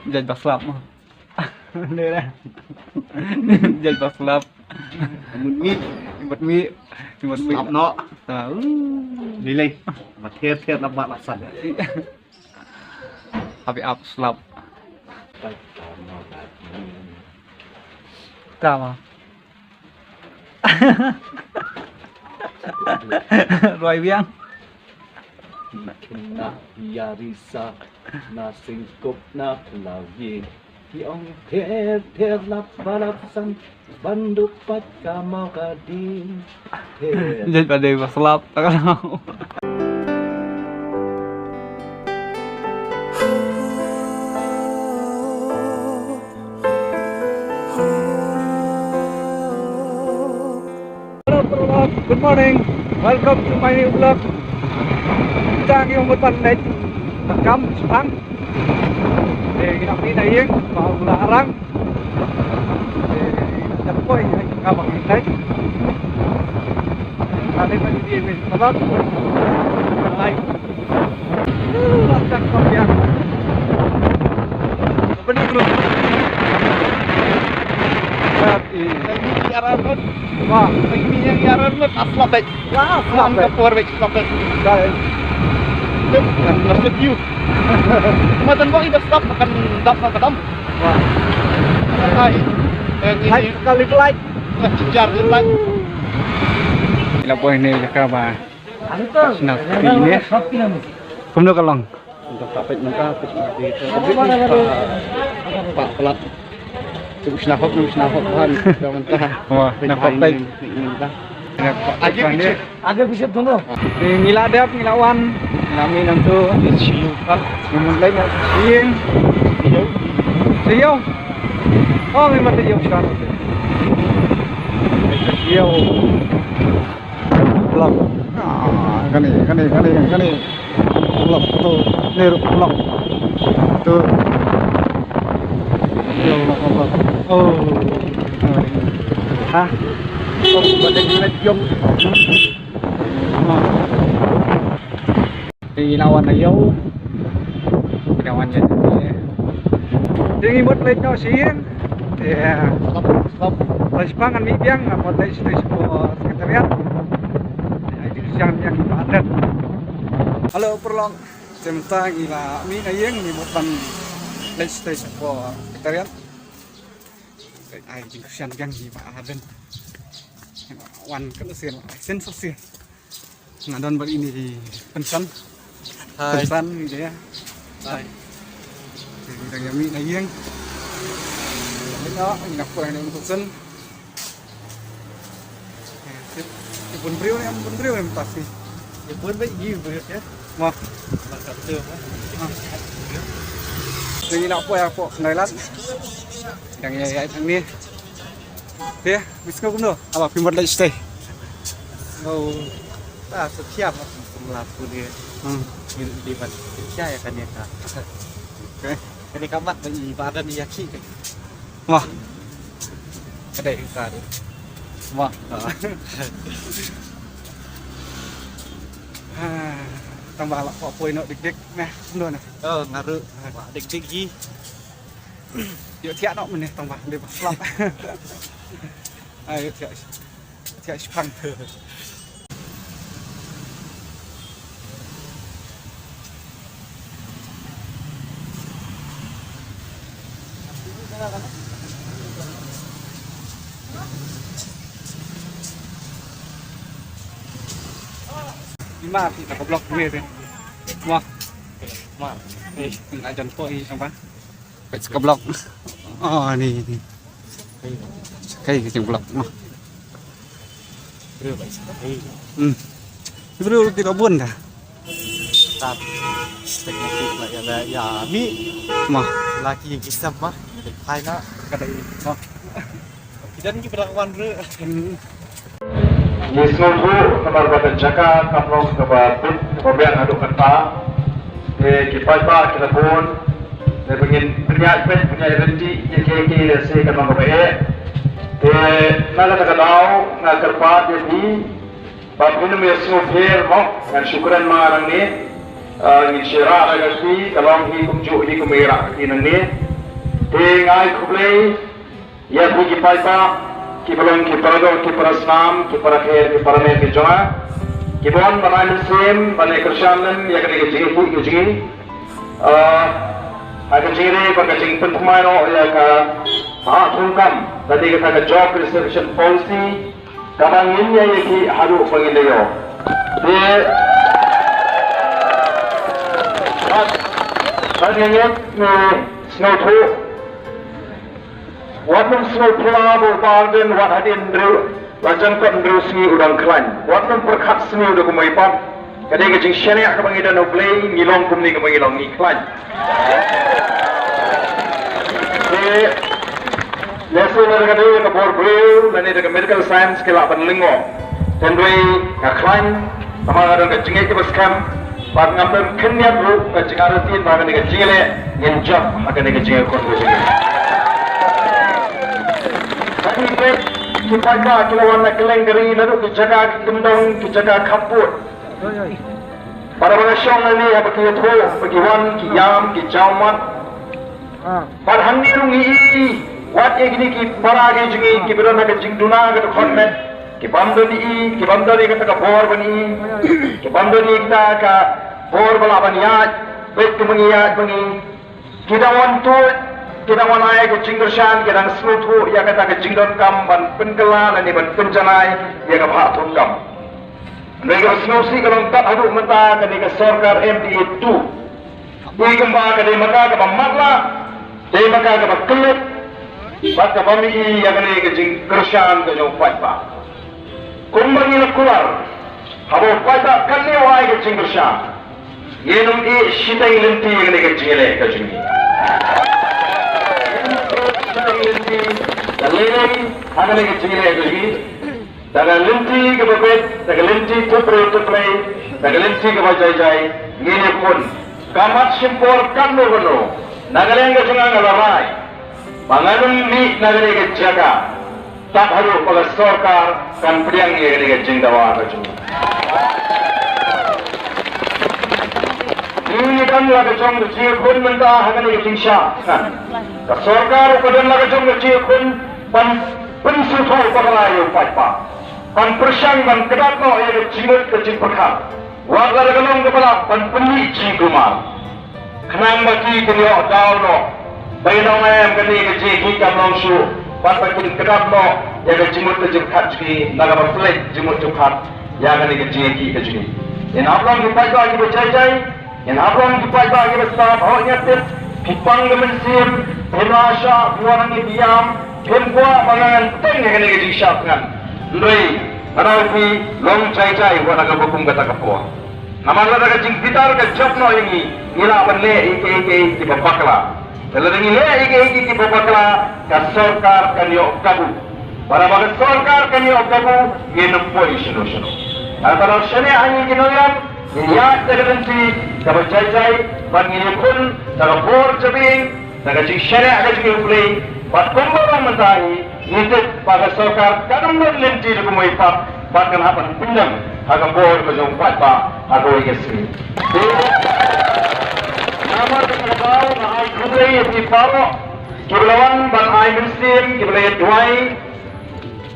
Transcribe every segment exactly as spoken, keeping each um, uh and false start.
Judge ba slap mo. Dei re. Judge ba slap. Mut mi, mut mi, mut mi. Slap noh. Ah, uh. Lei lei. Ba ther ther la ba la san. Happy up slap. Tama. Roi biang. Na, na, ïa risa, na singkop, na pelawi. Ki ong ther ther lap balap san, ban duk pat ka mawkading. Ther. Judge ba dei ba slap. Hello, everyone. Good morning. Welcome to my new vlog. Kita ngi ong mut ban leit kam shipang. Eh, ngi nang mih na ïing, ba u la arang. Eh, ngi nang poi, eh, ka ba ngi leit. Ka leit ba ngi ïing, ka ba ngi leit. Ila poi ne jaka ba. Sna phi ne. Kumno ka long? Nda ka peit nangta, peit nangta. Pat pelat. Tu sna hok, tu sna hok ban. Ka mynta. Wah, na hok peit. Mynta. Age piche. Age piche dono. Ngi la dep, ngi la wan. Ngi la mih nangtu. Ngi mut leit na sha ïing. Sha ïew. Oh, ngi mut ïew sha ïew. Vlog. Ah, kane, kane, kane, kane. Vlog tu, ni ruh vlog. Tu. Yo, vlog, vlog. Oh. Ha? Oh, balik, balik, jom. Ah. Te ngi la wan na ïew. Ngi la wan ïa. Te ngi mut leit noh sha ïing. Te la shipang ngan mih biang, ngan mut leit shatei shapoh secretariat. Ai, dei sha ïing biang ba dep. Hello, paralok. Te mynta ngi la mih na ïing, ngi mut ban leit shatei shapoh secretariat. Ai, jingkyrshan biang hi Bah Ardent. Wan ka sien, sien sa sien. Nga don bad ine i Pynsan. Hai. Pynsan ni dia. Hai. Ngi dang ïa mih na ïing. Ïa, ïa poi na ïing Pynsan. Ïa bun briew ne, ïa bun briew ne mynta sni. Ïa bun bad ïa briew ïa. Mo. Mangkam tu mo. Ngi la poi hapoh Khyndailad. Dang ïa ïa ni. Te, phi sngew kumno? Haba phi mut leit shatei. Sngew, ah, sngewthiah ma, kum la pule. Hmm. Ngi dei ban sngewthiah ïa kane ka. Okay. Kane ka mat ba i Bah Ardent ïa ki. Wah. Ka dei ka dei. Wah. Ah. Ah, tang ba la poi noh dik dik neh, kumno neh. Oh, nga ruh. Wah, dik dik hi. Ïoh thiah noh mynne tang ba dei ba slap. Ai, ïoh thiah. Thiah shipang. Ima ti ta ka block ni te. Wah. Ma. Eh, na jan ko i tang ba. Peit ka block. Oh, ni, ni. Sakai ka jingblok. Hmm. Briew ruh ki la bun da. Tat. Stek na ki la ïa la ïa mi. Ma. La ki ki sam ma. Hai na. Ka dei. Ma. Ki don ki ba la wan ruh. Hmm. Ngi sngewthuh namar ba ka jaka kam long kaba bit kaba biang haduh katta. Te ki paidbah ki la bun. Te ba ngin pynïaid peit pynïaid ryntih ïa kiei kiei lehse kan long kaba eh. Te na kata ka daw nga kyrpad ïa phi. Ba phin ym ïa sngewpher mo, ngan shu kren ma nangne. Ah, ngin shu rah da ka kti, ka long hi kumjuh hi kum ïa rah ka kti nangne. Te nga ai khublei ïa phi ki paidbah, ki ba long ki para doh, ki para snam, ki para kher, ki para met ki jong nga, ki ba wan ban ai mynsiem, ban ïa kyrshan lem ïa kane ka jingïakhih ka jong ngi. Ah, ha ka jingïadei bad ka jingpynthymmai noh ïa ka bhah thungkam, lane kata ka job reservation policy, kaba ngin ïa ïakhih haduh ba ngin da ïoh. Te, bad, bad ngin ïa sngewthuh, wat nym sngewphylla ba u Bah Ardent wat hadien hynriew, la jan kot hynriew sngi u dang khlaiñ. Wat nym pyrkhat sngi u da kumwei pat. Ka dei ka jingshaniah kaba ngi don ha U Blei, ngi long kumne kaba ngi long, ngi khlaiñ. Te lehse lada ka dei ka bor briew lane da ka medical science ki lah ban lyngngoh. Hynrei nga khlaiñ namar nga don ka jingngeit kaba skhem. Bad ngam don khyndiat ruh ka jingïaid lynti ba kane ka jingïaleh ngin jop ha kane ka jingïakhun ka jong ngi. Ka dei bad ki paidbah ki la wan na kylleng ka ri, naduh ki jaka ki kyndong, ki jaka khappud. Para ba nga shong hangne haba ki ïathuh ba ki wan ki ïam ki jaw mat. Bad hangne ruh ngi i wat ïa kine ki para ki jong ngi kiba don ha ka jingduna ka dkhot met, ki bym don i, ki bym don i kata ka bor ban i, ki bym don i kata ka bor ba lah ban ïaid, bad kumba ngi ïaid ba ngi, ki dang wan tuid, ki dang wan ai ka jingkyrshan, ki dang sngewthuh ïa kata ka jingdonkam ban pynkylla lane ban pynjanai ïa ka bhah thungkam. Hynrei ka sngewsih ka long tat haduh mynta kane ka sorkar M D A two, i kumba ka dei ma ka kaba matlah, dei ma ka kaba kylluid, bad kaba mih ïa kane ka jingkyrshan ka jong u paidbah. Kumba ngi la kular, haba u paidbah katne u ai ka jingkyrshan, ngin ym ïeh shiteng lynti ha kane ka jingïaleh ka jong ngi. Ngin ym ïeh shiteng lynti da lei lei ha kane ka jingïaleh ka jong ngi. Da ka lynti kaba beit, da ka lynti typre typre, da ka lynti kaba jai jai, ngin ïakhun. Ka mat shim por katno katno, na ka liang ka jong nga nga la rai ba ngan ym mih na kane ka jaka tat haduh ba ka sorkar kan pdiang ïa kane ka jingdawa ka jong nga. Ngi don la ka jong ka jingïakhun mynta ha kane ka jingshah. Ka sorkar ruh ka don la ka jong ka jingïakhun ban pynsngewthuh bakla ïa u paidbah, ban pyrshang ban kdap noh ïa ka jingmut ka jingpyrkhat. Wat la ka long kaba lah ban pynmih jingkulmar. Khnang ba ki kin ïoh daw noh ba ïa dang em kane ka jingïakhih kam long shuh, bad ba kin kdap noh ïa ka jingmut ka jingpyrkhat jong ki na kaba pynleit jingmut jingpyrkhat ïa kane ka jingïakhih ka jong ngi. Ngin hap long ki paidbah kiba jai jai, ngin hap long ki paidbah kiba sngap, hooid nga tip phi pang ka mynsiem, phim lah shah, phi wan hangne phi ïam, phim kwah ba ngan bteng ïa kane ka jingshad ngan. Hynrei nga ong ïa phi, long jai jai wat la kaba kum kata ka por. Namar lada ka jingbitar ka jop noh ïa ngi, ngi lah ban leh ïa kiei kiei kiba bakla. Te lada ngi leh ïa kiei kiei kiba bakla, ka sorkar kan ïoh kabu. Bad haba ka sorkar kan ïoh kabu, ngin ym poi shano shano. Haba la shaniah ha ngi ki nongïalam, ngin ïaid da ka lynti kaba jai jai, bad ngin ïakhun da ka bor jabieng, da ka jingshaniah ka jong U Blei, bad kumba long mynta hi, ngi tip ba ka sorkar kan ym don lynti da kumwei pat, bad kan hap ban pyndem ha ka bor ka jong u paidbah ha kawei ka sngi. Namar kata ka daw nga ai khublei ïa phi baroh kiba la wan ban ai mynsiem, kiba la ïa duwai,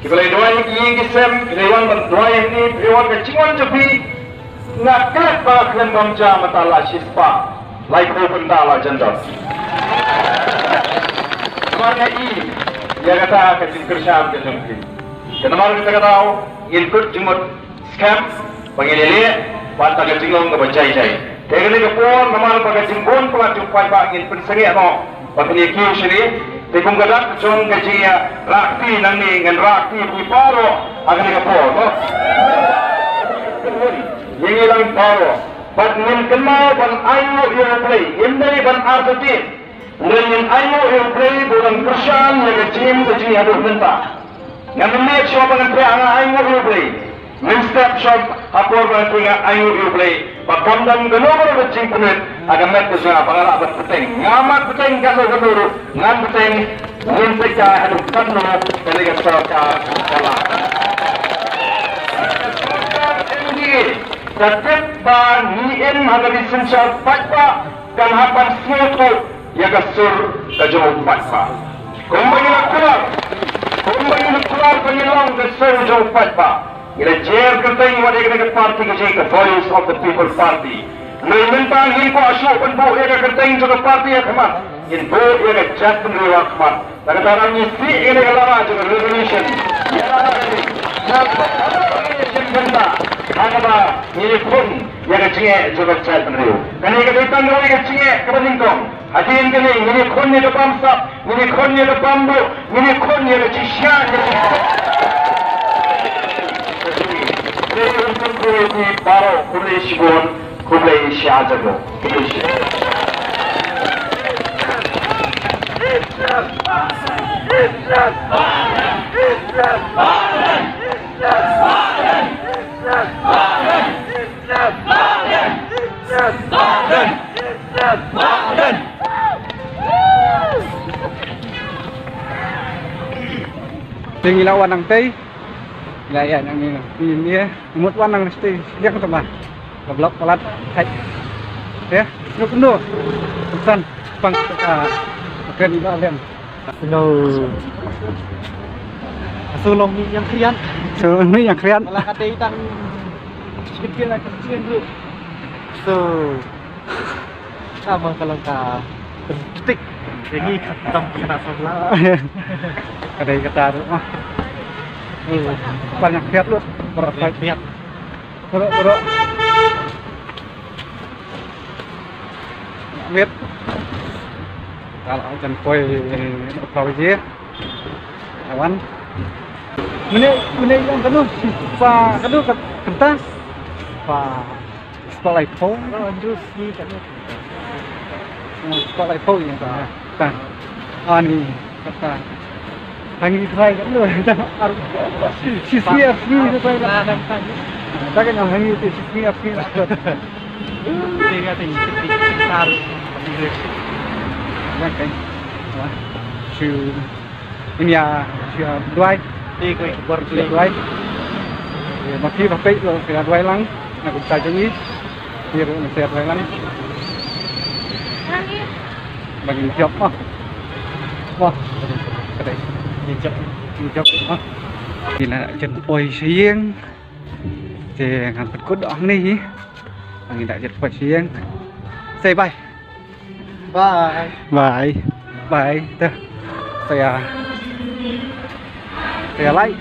kiba la ïa duwai ïa ki ïing ki sem, kiba la wan ban duwai hangne, kiba la wan ka jingwan jong phi. Nga klet ba khlem bam ja mynta la shispah laiphew kynta la jan don. Namar nga i ïa kata ka jingkyrshan ka jong phi. Te namar kata ka daw ngin kut jingmut skhem ba ngin ïaleh bad da ka jinglong kaba jai jai. Te kane ka por namar ba ka jingbun palat jong u paidbah ngin pynsangeh noh ba phin ïa kiew shane. Te kum ka dak jong ka jingïarah kti nangne ngan rah kti ïa phi baroh ha kane ka por, mo. Ïa ngi lang baroh. Bad ngin kynmaw ban ainguh ïa U Blei, ngim dei ban artatien. Ngin, ngin ainguh ïa U Blei ba un kyrshan ïa ka jingim ka jong ngi haduh mynta. Ngam leit shuwa ba ngan pyrkhat nga ainguh ïa U Blei. Mynstep shuwa ha por ba ngan pyrkhat nga ainguh ïa U Blei ba kam don kano kano ka jingpynwit ha ka met ka jong nga ba nga lah ban bteng. Nga mat bteng katno katno ruh ngan bteng. Ngin pyrkhat haduh katno kane ka sorkar ka lah. Ka tip ba ngi im ha ka ri synshar paidbah kan hap ban sngewthuh ïa ka sur ka jong u paidbah. Kumba ngi la kular, kumba ngi la kular ba ngi long ka sur jong u paidbah. Ngi la jer kyrteng wat ïa ka party ka jong ngi ka Voice of the People Party. Hynrei mynta ngim kwah shuh ban buh ïa ka kyrteng jong ka party ha khmat. Ngin buh ïa ka jaitbynriew ha khmat. Te kata ngi sdang ïa ka lama jong ka revolution. Ïa lama jong ka revolution bynta. Ha kaba ngin ïakhun ïa ka jingeh jong ka jaitbynriew. Kane ka dei tang kawei ka jingeh kaba nyngkong. Hadien kane ngin ïakhun ïa ka bamsap, ngin ïakhun ïa ka bambuh, ngin ïakhun ïa ka jingshah, ïa ka jingshah. Khublei shibun, khublei shibun. Te ngi la wan nangtei. Ngi la ïa nang ngi nang. Ngi ngi mut wan nang stei liang tama. Ka blok palat. Hai. Ya, nuk nu. Pesan pang ka kren ba liang. Solo. Solo mi yang krian. Solo mi yang krian. Malah kata itan. Sikit lagi kecil dulu. So. Sama kalau ka pentik. Ini khatam kena sebelah. Ada yang kata tu. Ah. Banyak lihat lu. Berat lihat. Bro, bro. Wait. Kalau jan poi pau je. Awan. Mene, mene yang kanu. Pa kanu kat kertas. Pa sekolah itu. Kalau anjus ni kanu. Sekolah itu yang ta. Ta. Ani kata. Hangi try kan lu. Ar sisngi ar sisngi tu try kan. Ta kan yang hangi tu sisngi ar sisngi. Tiga ting tik tik tar. Kan kan. Wah. Shu. Ini ya, shu duai. Tiga ekor duai. Ya, maki bapak lo shu duai lang. Aku tajung ni. Ni ru ni shu duai lang. Bagi job mah. Wah, kadai. Ni job, ni job mah. Ngi la jan poi sha ïing. Te ngan pynkut hangne hi. Ngi la jan poi sha ïing. Say bye. Bye. Bye. Bye. Te. Saya. Saya like,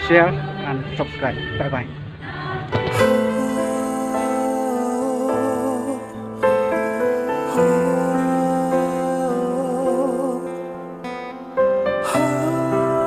share and subscribe. Bye bye.